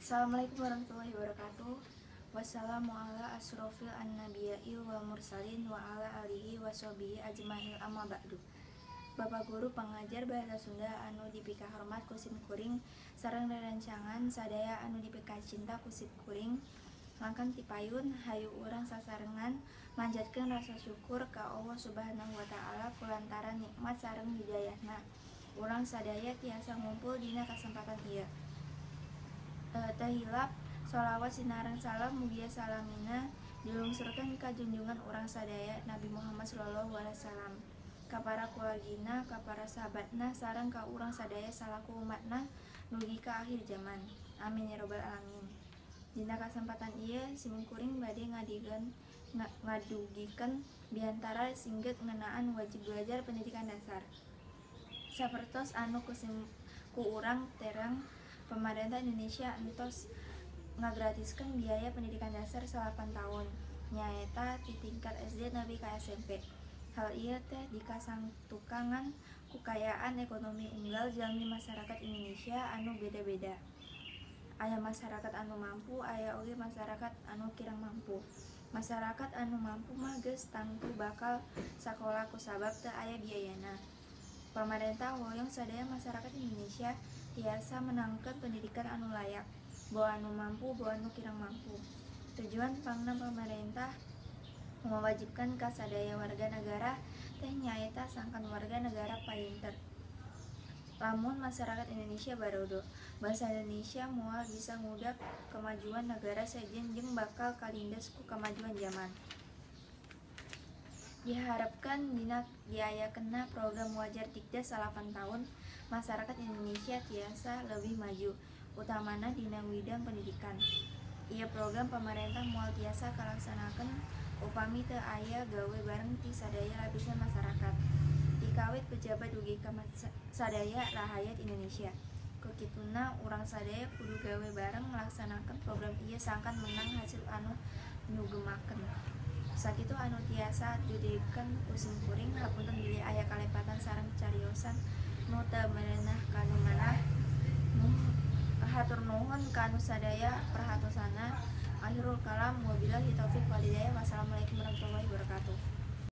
Assalamualaikum warahmatullahi wabarakatuh. Wassalamu ala asrofil annabiya'i wal mursalin wa ala alihi washobihi ajmail amma ba'du. Bapak guru pengajar bahasa Sunda anu dipikahormat ku sim kuring sareng rerencangan sadaya anu dipikacinta ku sim kuring, langkang tipayun hayu urang sasarengan manjatkeun rasa syukur ka Allah Subhanahu wa Ta'ala kulantaran nikmat sareng hidayahna urang sadaya tiasa ngumpul dina kasempatan ieu. Teu hilap sholawat sinareng salam mugia salamina dilungsurkeun ka junjungan urang sadaya, Nabi Muhammad sallallahu alaihi wasallam, ka para kulawargina, ka para sahabatna, sareng ka urang sadaya salaku umatna dugi ka akhir jaman. Amin ya robbal alamin. Dina kasempatan ieu simkuring bade ngadugikeun biantara singget ngeunaan wajib belajar pendidikan dasar. Sapertos anu ku urang terang, pamarentah Indonesia entos ngagratiskeun biaya pendidikan dasar 9 taun, nyaeta ti tingkat SD nepi ka SMP. Hal ieu teh dikasangtukangan ku kaayaan ekonomi unggal jalmi masyarakat Indonesia anu beda-beda. Aya masyarakat anu mampu, aya oge masyarakat anu kirang mampu. Masyarakat anu mampu mah geus tangtu bakal sakola kusabab teu aya biayana. Pamarentah hoyong sadaya masyarakat Indonesia tiasa meunangkeun pendidikan anu layak, boh anu mampu boh anu kirang mampu. Tujuan pangna pamarentah mewajibkan ka sadaya warga negara teh nyaeta sangkan warga negara painter. Lamun masyarakat Indonesia barodo, bangsa Indonesia moal bisa ngudak kemajuan negara sejen jeung bakal kalindes ku kamajuan jaman. Diharapkan dina diayakeunna program Wajar Dikdas 9 taun, masyarakat Indonesia tiasa leuwih maju, utamana dina widang pendidikan. Ieu program pamarentah moal tiasa kalaksanakeun upami teu aya gawe bareng ti sadaya lapisan masyarakat, tikawit pejabat dugi ka sadaya rahayat Indonesia. Ku kituna urang sadaya kudu gawe bareng ngalaksanakeun program ieu sangkan meunang hasil anu nyugemakeun. Sakitu anu tiasa didugikeun ku simkuring, hapunten bilih aya kalepatan sareng cariosan nu teu meunah ka nu manah. Hatur nuhun ka nu sadaya perhatosanna. Akhirul kalam, wabillahi taufik wal hidayah. Wassalamualaikum warahmatullahi wabarakatuh.